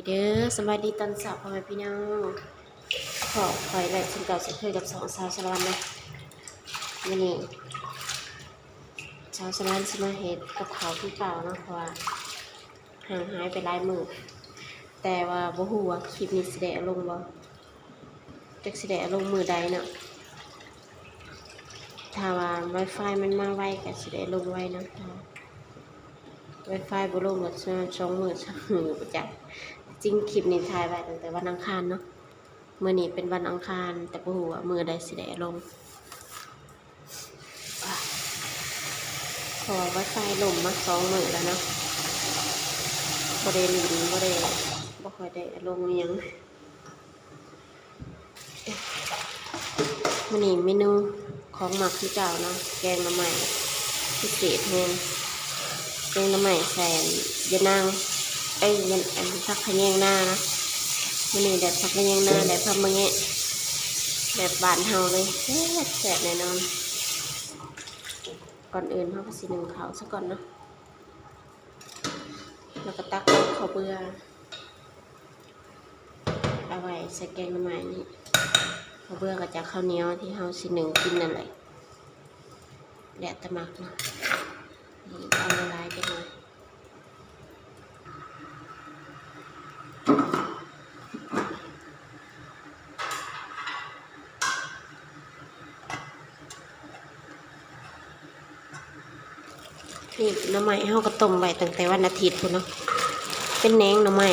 ເດີ ສະບາຍດີຕອນເຊົ້າພໍ່ແມ່ພີ່ນ້ອງ ພໍ້ຂ້ອຍໄລຟ໌ຄືເກົ່າເຊັ່ນເຄີຍກັບຊ່ອງສາວສາລະວັນເນາະ. ມື້ນີ້ສາວສາລະວັນຊິມາເຮັດກັບເຂົ້າຄືເກົ່າເນາະ ເພາະວ່າຫ່າງຫາຍໄປຫຼາຍມື້ ແຕ່ວ່າບໍ່ຮູ້ວ່າຄລິບນີ້ຊິໄດ້ເອົາລົງບໍ່ ຈັກຊິໄດ້ເອົາລົງມື້ໃດເນາະ. ຖ້າວ່າໄວຟາຍມັນມາໄວກໍຊິໄດ້ລົງໄວເນາະ ຖ້າໄວຟາຍບໍ່ລົງກໍສອງມື້ສາມມື້ບໍ່ຈັກ. ຈິງຄລິບນີ້ຖ່າຍໄວ້ຕັ້ງແຕ່ວັນອັງຄານເນາະ ມື້ນີ້ເປັນວັນອັງຄານ ແຕ່ບໍ່ຮູ້ວ່າມື້ໃດຊິໄດ້ລົງ ເພາະວ່າໄວຟາຍລົ້ມມາສອງມື້ແລ້ວເນາະ ບໍ່ໄດ້ຫຼິ້ນ ບໍ່ໄດ້ ບໍ່ຄ່ອຍໄດ້ລົງອີ່ຫຍັງ. ມື້ນີ້ເມນູຂອງມັກຄືເກົ່າເນາະ ແກງໜໍ່ໄມ້ພິເສດແຮງ ແກງໜໍ່ໄມ້ໃສ່ຢານາງ ເອີຍ ອັນ ຜັກຂະແຍງນາເນາະ. ມື້ນີ້ໄດ້ຜັກຂະແຍງນາ ໄດ້ຜັກມະແງະ ແບບບ້ານເຮົາເລີຍ ແຊບໆ ແນ່ນອນ. ກ່ອນອື່ນເຮົາກໍຊິໜຶ້ງເຂົ້າຊະກ່ອນເນາະ ແລ້ວກໍຕັກເອົາເຂົ້າເບືອ ເອົາໄວ້ໃສ່ແກງໜໍ່ໄມ້ນີ້ ເຂົ້າເບືອກໍຈາກເຂົ້າໜຽວທີ່ເຮົາຊິໜຶ້ງກິນນັ້ນແຫຼະ ແລ້ວແຕ່ມັກເນາະ. ນີ້ເອົາຫຼາຍໆຈັກໜ່ອຍ ນີ້ໜໍ່ໄມ້ເຮົາກໍຕົ້ມໄວ້ຕັ້ງແຕ່ວັນອາທິດພຸ້ນເນາະ ເປັນແໜງໜໍ່ໄມ້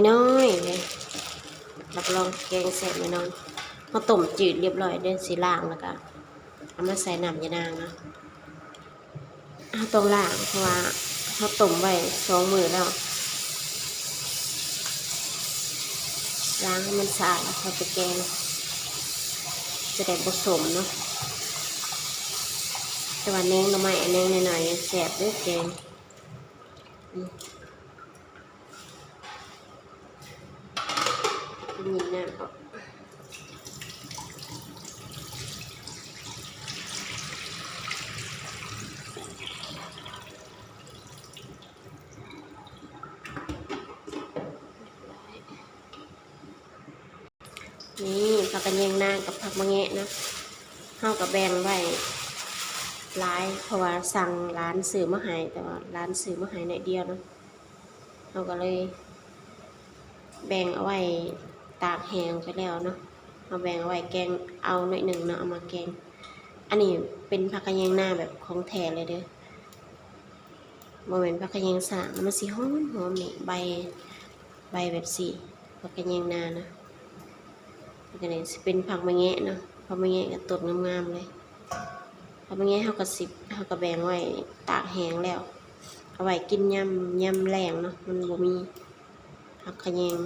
ນ້ອຍໆເລີຍ ຮັບຮອງແກງແຊບແນ່ນອນ. ເຮົາຕົ້ມຈືດລຽບຮ້ອຍເດີ ຊິລ້າງແລ້ວກໍເອົາມາໃສ່ນ້ຳຢານາງເນາະ. ເຮົາຕ້ອງລ້າງ ເພາະວ່າເຮົາຕົ້ມໄວ້ສອງມື້ແລ້ວ ລ້າງໃຫ້ມັນສະອາດແລ້ວຄ່ອຍໄປແກງ ຈະໄດ້ບໍ່ສົ້ມເນາະ. ແຕ່ວ່າແໜງໜໍ່ໄມ້ແໜງນ້ອຍໆແຊບເດີແກງ ນີ້ ນີ້ນະ ນີ້ ຜັກຂະແຍງນາກັບຜັກມະແງະເນາະ ເຮົາກໍແບ່ງໄວ້ຫຼາຍ ເພາະວ່າສັ່ງຫຼານຊື້ມາໃຫ້ ແຕ່ວ່າຫຼານຊື້ມາໃຫ້ໜ້ອຍດຽວເນາະ. ເຮົາກໍເລີຍແບ່ງເອົາໄວ້ຕາກແຫ້ງໄປແລ້ວເນາະ ເຮົາແບ່ງເອົາໄວ້ແກງເອົາໜ້ອຍໜຶ່ງເນາະ ເອົາມາແກງ. ອັນນີ້ເປັນຜັກຂະແຍງນາແບບຂອງແທ້ເລີຍເດີ ບໍ່ແມ່ນຜັກຂະແຍງສ້າງ ມັນຊິຫອມໆ ນີ້ ໃບ ໃບແບບຊີ້ ຜັກຂະແຍງນານະ. ແລ້ວກໍນີ້ຊິເປັນຜັກມະແງະເນາະ ຜັກມະແງະກໍຕົ້ນງາມໆເລີຍ. ຜັກມະແງະເຮົາກໍຊິ ເຮົາກໍແບ່ງໄວ້ຕາກແຫ້ງແລ້ວ ເອົາໄວ້ກິນຍາມ ຍາມແລງເນາະ ມັນບໍ່ມີຜັກຂະແຍງ.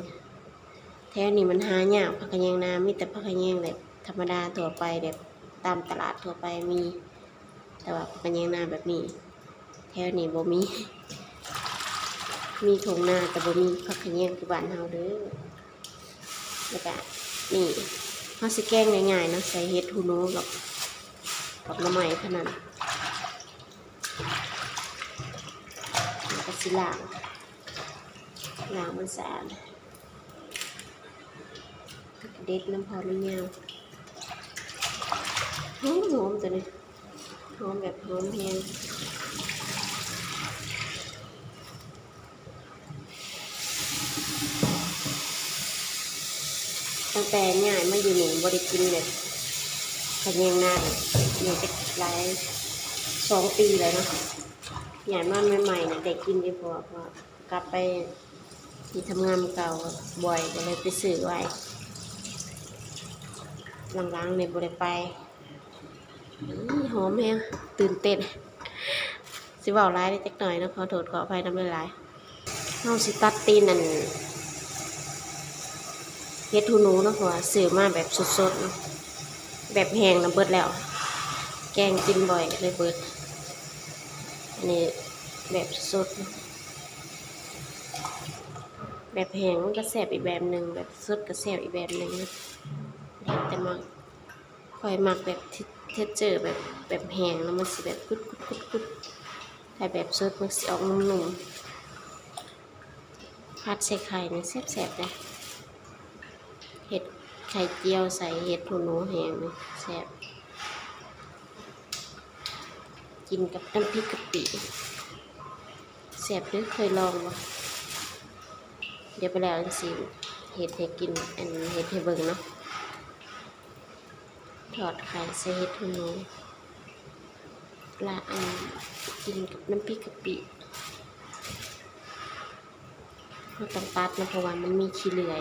ແຖວນີ້ມັນຫາຍາກ ຜັກຂະແຍງນາ ມີແຕ່ຜັກຂະແຍງແບບທຳມະດາທົ່ວໄປ ແບບຕາມຕະຫຼາດທົ່ວໄປມີ ແຕ່ວ່າຜັກຂະແຍງນາແບບນີ້ ແຖວນີ້ບໍ່ມີ ມີທົ່ງນາແຕ່ບໍ່ມີຜັກຂະແຍງຄືບ້ານເຮົາເດີ. ແລ້ວກະນີ້ ເຮົາຊິແກງງ່າຍໆເນາະ ໃສ່ເຫັດຫູໜູກັບ ກັບໜໍ່ໄມ້ເທົ່ານັ້ນ. ແລ້ວກະຊິລ້າງ ລ້າງມັນສະອາດ ແລ້ວກະເດັດນຳ ເພາະມັນຍາວ. ຫອມໆ ໂຕນີ້ ຫອມແບບຫອມແຮງ. ຕັ້ງແຕ່ຍ້າຍມາຢູ່ນີ້ບໍ່ໄດ້ກິນແບບຂະແຍງນາ ນີ້ຈັກຫຼາຍ ສອງປີແລ້ວເນາະ. ຍ້າຍມາໃໝ່ໆນະໄດ້ກິນຢູ່ ເພາະວ່າ ເພາະວ່າກັບໄປທີ່ທຳງານເກົ່າບ່ອຍ ກໍເລີຍໄປຊື້ໄວ້. ຫຼັງໆນີ້ບໍ່ໄດ້ໄປ. ອີ ຫອມແຮງ ຕື່ນເຕັ້ນ ຊິເວົ້າຫຼາຍເດຈັກໜ້ອຍເນາະ ຂໍໂທດຂໍອະໄພນຳຫຼາຍໆ. ເຮົາຊິຕັດຕີນອັນ ເຫັດຫູໜູເນາະ ເພາະວ່າຊື້ມາແບບສົດໆເນາະ ແບບແຫ້ງນະເບິດແລ້ວ ແກງກິນບ່ອຍກໍເລີຍເບິດ. ອັນນີ້ແບບສົດເນາະ ແບບແຫ້ງມັນກໍແຊບອີກແບບໜຶ່ງ ແບບສົດກໍແຊບອີກແບບໜຶ່ງ ແລ້ວແຕ່ມັກ. ຂ້ອຍມັກແບບເທັກເຈີແບບ ແບບແຫ້ງແລ້ວມັນຊິແບບກຶດໆໆ ຖ້າແບບສົດມັນຊິອອກນຸ້ມໆ. ຜັດໃສ່ໄຂ່ນີ້ແຊບໆເດ້. ເຮັດໄຂ່ຈຽວໃສ່ເຫັດຫູໜູແຫ້ງນີ້ແຊບ ກິນກັບນ້ຳພລິກກະປິ ແຊບເດີ້. ເຄີຍລອງບໍ່? ດຽວໄປແລ້ວຊິເຮັດໃຫ້ກິນ ອັນ ເຮັດໃຫ້ເບິ່ງເນາະ. ທອດໄຂ່ໃສ່ເຫັດຫູໜູ ລະ ອັນ ກິນກັບນ້ຳພລິກກະປິ. ເຮົາຕ້ອງຕັດເນາະ ເພາະວ່າມັນມີຂີ້ເລື່ອຍ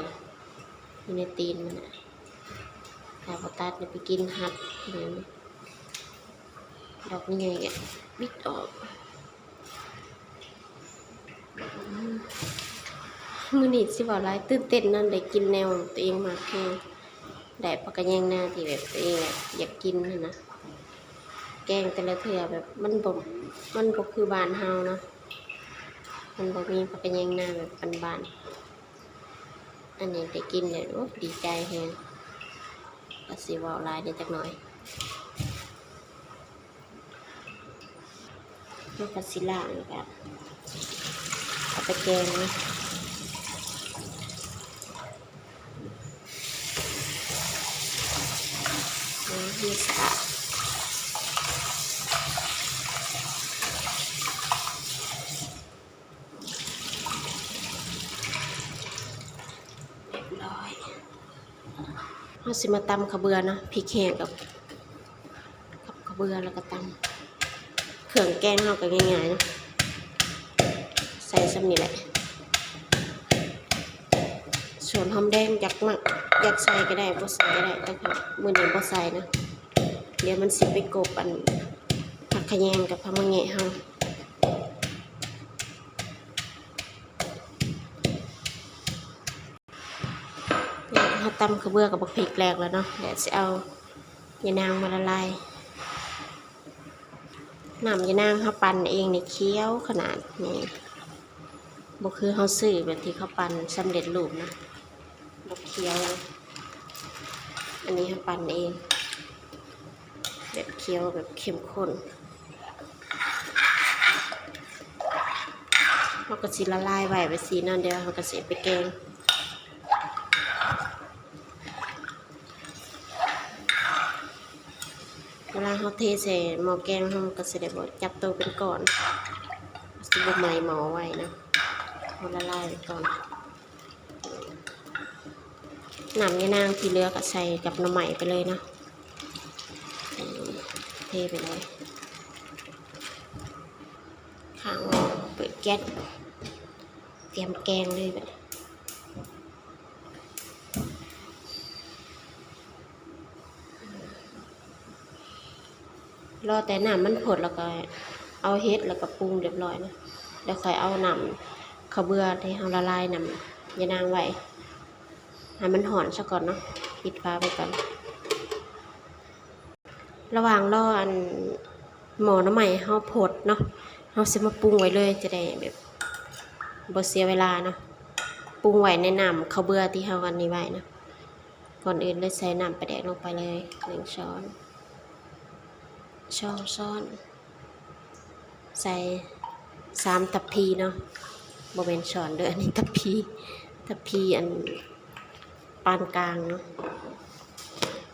ຢູ່ໃນຕີນມັນນະ. ຖ້າບໍ່ຕັດນີ້ໄປກິນຮັດ ດອກໃຫຍ່ໆ ກະບິດອອກ. ມື້ນີ້ຊິເວົ້າຫຼາຍ ຕື່ນເຕັ້ນນຳ ໄດ້ກິນແນວຕົວເອງມັກແຮງ. ໄດ້ຜັກກະແຍງນາທີ່ແບບຕົວເອງຢາກກິນຫັ້ນນະ. ແກງແຕ່ລະເທື່ອແບບມັນບໍ່ ມັນບໍ່ຄືບ້ານເຮົາເນາະ. ມັນບໍ່ມີຜັກກະແຍງນາແບບບ້ານໆ. ອັນນີ້ໄດ້ກິນແລ້ວ ໂອ້ ດີໃຈແຮງ. ກະຊິເວົ້າຫຼາຍແດ່ຈັກໜ້ອຍ. ເຮົາກະຊິລ້າງ ແລ້ວກະເອົາໄປແກງເນາະ. ໂອ້ ມີສະອາດ ຮຽບຮ້ອຍ. ເຮົາຊິມາຕຳເຂົ້າເບືອເນາະ ພິກແຫ້ງກັບ ກັບເຂົ້າເບືອ ແລ້ວກະຕຳ. ເຄື່ອງແກງເຮົາກະງ່າຍໆເນາະ ໃສ່ຊ່ຳນີ້ແຫຼະ. ສ່ວນຫອມແດງຢາກມັກ ຢາກໃສ່ກະໄດ້ ບໍ່ໃສ່ກະໄດ້ ແຕ່ກະມື້ນີ້ບໍ່ໃສ່ເນາະ. ດຽວມັນຊິໄປກົບອັນ ຜັກຂະແຍງກັບຜັກມະແງະເຮົາ. ເຮົາຕຳເຂົ້າເບືອກັບບັກພິກແລ້ວລະເນາະ ດຽວຊິເອົາຍານາງມາລະລາຍ. ນ້ຳຍານາງເຮົາປັ່ນເອງນີ້ຂຽວຂະໜາດນີ້ ບໍ່ຄືເຮົາຊື້ແບບທີ່ເຂົາປັ່ນສຳເລັດຮູບນະ ບໍ່ຂຽວ. ອັນນີ້ເຮົາປັ່ນເອງ ແບບຂຽວແບບເຂັ້ມຂຸ້ນ. ເຮົາກະຊິລະລາຍໄວ້ແບບຊີ້ເນາະ ດຽວເຮົາກະຊິໄປແກງ. ເວລາເຮົາເທໃສ່ໝໍ້ແກງ ເຮົາກະຊິໄດ້ບໍ່ຈັບໂຕເປັນກ້ອນ ຊິບໍ່ໄໝ້ໝໍ້ໄວ້ເນາະ ເຮົາລະລາຍໄວ້ກ່ອນ. ນ້ຳຍານາງທີ່ເຫຼືອກະໃສ່ກັບໜໍ່ໄມ້ໄປເລີຍເນາະ ເທໄປເລີຍ. ຂ້າງໝໍ້ ເປີດແກັສ ຕຽມແກງເລີຍບາດນີ້. ລໍແຕ່ນ້ຳມັນຟົດ ແລ້ວກະເອົາເຫັດ ແລ້ວກະປຸງຮຽບຮ້ອຍເນາະ ແລ້ວຄ່ອຍເອົານ້ຳເຂົ້າເບືອທີ່ເຮົາລະລາຍນ້ຳຍານາງໄວ້ ໃຫ້ມັນຮ້ອນຊະກ່ອນເນາະ ປິດຝາໄວ້ກ່ອນ. ລະຫວ່າງລໍອັນ ໝໍ້ໜໍ່ໄມ້ເຮົາຟົດເນາະ ເຮົາຊິມາປຸງໄວ້ເລີຍ ຈະໄດ້ແບບບໍ່ເສຍເວລາເນາະ. ປຸງໄວ້ໃນນ້ຳເຂົ້າເບືອທີ່ເຮົາອັນນີ້ໄວ້ເນາະ. ກ່ອນອື່ນເລີຍໃສ່ນ້ຳປາແດກລົງໄປເລີຍ ໜຶ່ງຊ້ອນ ສອງຊ້ອນ ໃສ່ສາມທັບພີເນາະ ບໍ່ແມ່ນຊ້ອນເດີ້ ອັນນີ້ທັບພີ ທັບພີອັນປານກາງເນາະ.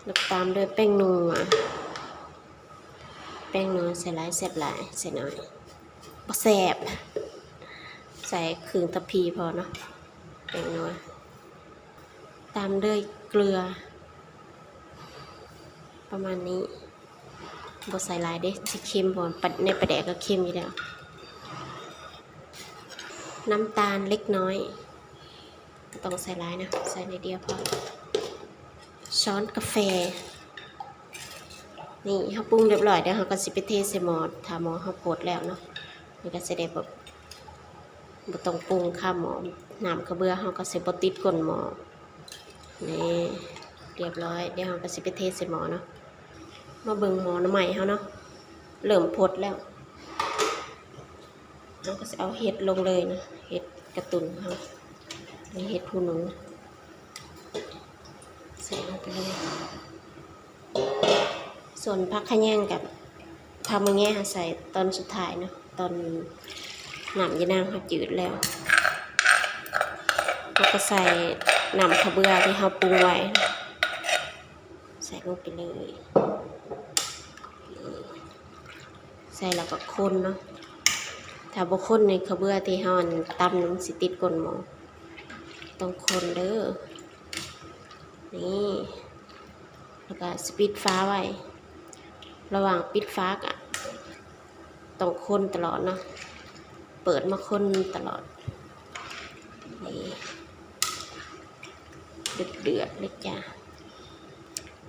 ແລ້ວຕາມດ້ວຍແປ້ງນົວ ແປ້ງນົວໃສ່ຫຼາຍແຊບຫຼາຍ ໃສ່ໜ້ອຍບໍ່ແຊບ ໃສ່ເຄິ່ງທັບພີພໍເນາະ ແປ້ງນົວ. ຕາມດ້ວຍເກືອ ປະມານນີ້ ບໍ່ໃສ່ຫຼາຍເດ້ ຊິເຄັມ ເພາະວ່າໃນປາແດກກະເຄັມຢູ່ແລ້ວ. ນ້ຳຕານເລັກນ້ອຍ ບໍ່ຕ້ອງໃສ່ຫຼາຍນະ ໃສ່ໜ້ອຍດຽວພໍ. ຊ້ອນກາແຟ ນີ້ເຮົາປຸງຮຽບຮ້ອຍແລ້ວ ເຮົາກະຊິໄປເທໃສ່ໝໍ້ ຖ້າໝໍ້ເຮົາຟົດແລ້ວເນາະ ມັນກະຊິໄດ້ແບບ ບໍ່ຕ້ອງປຸງຄາໝໍ້ ນ້ຳເຂົ້າເບືອເຮົາກະຊິບໍ່ຕິດກົ້ນໝໍ້. ນີ້ ຮຽບຮ້ອຍ ດຽວເຮົາກະຊິໄປເທໃສ່ໝໍ້ເນາະ. ມາເບິ່ງໝໍ້ໜໍ່ໄມ້ເຮົາເນາະ ເລີ່ມຟົດແລ້ວ ເຮົາກະຊິເອົາເຫັດລົງເລີຍເນາະ ເຫັດກະຕຸ່ນເຮົາ ນີ້ເຫັດຫູໜູ ໃສ່ລົງໄປເລີຍ. ສ່ວນຜັກຂະແຍງກັບຜັກມະແງເຮົາໃສ່ຕອນສຸດທ້າຍເນາະ ຕອນນ້ຳຍານາງເຮົາຈືດແລ້ວ. ເຮົາກໍໃສ່ນ້ຳເຂົ້າເບືອທີ່ເຮົາປຸງໄວ້ ໃສ່ລົງໄປເລີຍ. ໃສ່ແລ້ວກໍຄົນເນາະ. ຖ້າບໍ່ຄົນນີ້ ເຂົ້າເບືອທີ່ເຮົາອັນຕຳນີ້ມັນຊິຕິດກົ້ນໝໍ້. ຕ້ອງຄົນເດີ. ນີ້ ແລ້ວກໍຊິປິດຝາໄວ້. ລະຫວ່າງປິດຝາກໍຕ້ອງຄົນຕະຫຼອດເນາະ. ເປີດມາຄົນຕະຫຼອດ. ນີ້ ເດືອດໆເລີຍຈ້າ.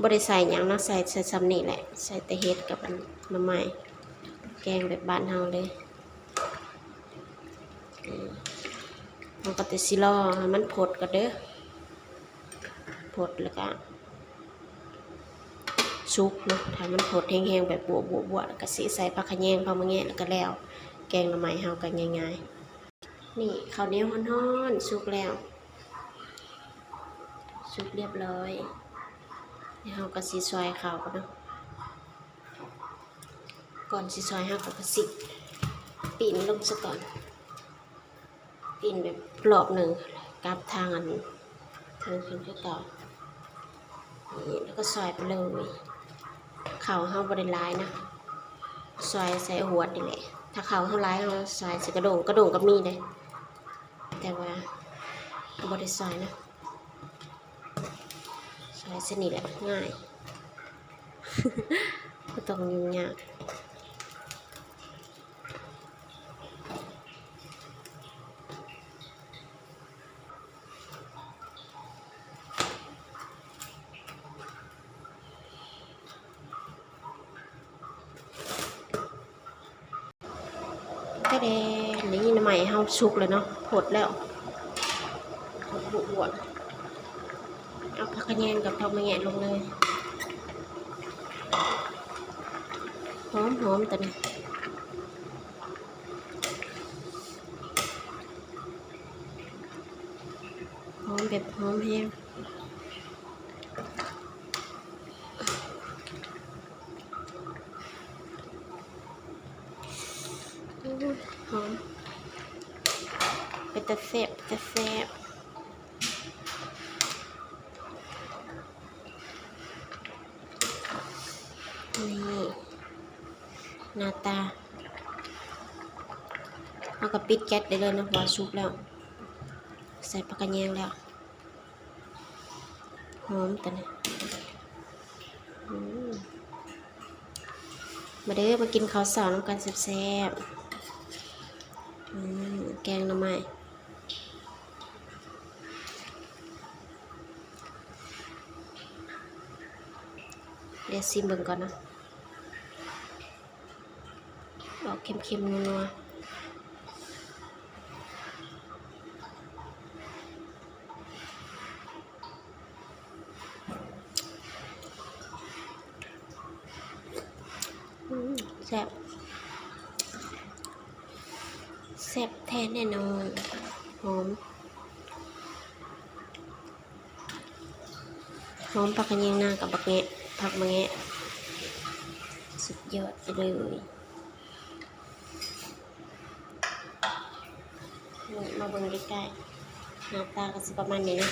ບໍ່ໄດ້ໃສ່ຫຍັງເນາະ, ໃສ່ ໃສ່ຊ່ຳນີ້ແຫຼະ, ໃສ່ແຕ່ເຫັດກັບອັນໜໍ່ໄມ້ ແກງແບບບ້ານເຮົາເລີຍ. ເຮົາກໍແຕ່ຊິລໍໃຫ້ມັນຟົດກ່ອນເດີ, ຟົດແລ້ວກໍສຸກເນາະ. ຖ້າມັນຟົດແຮງໆ ແບບບວບໆ ແລ້ວກໍຊິໃສ່ຜັກຂະແຍງ ຜັກມະແງະ ແລ້ວກໍແລ້ວ. ແກງໜໍ່ໄມ້ເຮົາກໍງ່າຍໆ. ນີ້ ເຂົ້າໜຽວຮ້ອນໆ ສຸກແລ້ວ ສຸກລຽບຮ້ອຍ. ແລ້ວເຮົາກໍຊິຊອຍເຂົ້າກ່ອນເນາະ. ກ່ອນຊິຊອຍ ເຮົາກໍຊິປີ້ນລົງຊະກ່ອນ, ປີ້ນແບບລອບໜຶ່ງ ກັບທາງອັນເທິງຂຶ້ນຄືເກົ່າ. ນີ້ ແລ້ວກໍຊອຍໄປເລີຍ. ເຂົ້າເຮົາບໍ່ໄດ້ຫຼາຍນະ, ຊອຍໃສ່ຫວດນີ້ແຫຼະ. ຖ້າເຂົ້າເຮົາຫຼາຍ ເຮົາຊອຍໃສ່ກະດ້ງ, ກະດ້ງກໍມີເດ້. ແຕ່ວ່າບໍ່ໄດ້ຊອຍນະ, ຊອຍຊະນີ້ແຫຼະ ງ່າຍ ບໍ່ຕ້ອງຫຍຸ້ງຍາກ. ແທ້ແດ່ ນີ້ໜໍ່ໄມ້ເຮົາສຸກແລ້ວເນາະ, ຟົດແລ້ວ ຟົດບວບໆ. ເອົາຜັກຂະແຍງກັບຜັກມະແງະລົງເລີຍ. ຫອມໆ ຕອນນີ້ ຫອມແບບຫອມແຮງ. ຫອມ ເປັນຕາແຊບ ເປັນຕາແຊບ. ນີ້ ໜ້າຕາ. ເຮົາກໍປິດແກັສໄດ້ເລີຍເນາະ ເພາະວ່າສຸກແລ້ວ, ໃສ່ຜັກຂະແຍງແລ້ວ. ຫອມຕົວນີ້. ອືມ ມາເດີ ມາກິນເຂົ້າເຊົ້ານຳກັນແຊບໆ. ອືມ ແກງໜໍ່ໄມ້. ດຽວຊີມເບິ່ງກ່ອນເນາະ, ອອກເຄັມໆ ນົວໆ. ອືມ ແຊບ ແຊບແທ້ແນ່ນອນ. ຫອມ ຫອມຜັກຂະແຍງນາກັບບັກແງະ ຜັກມະແງະ ສຸດຍອດໄປເລີຍ. ນີ້ ມາເບິ່ງໃກ້ໆ ໜ້າຕາກໍຊິປະມານນີ້ເນາະ.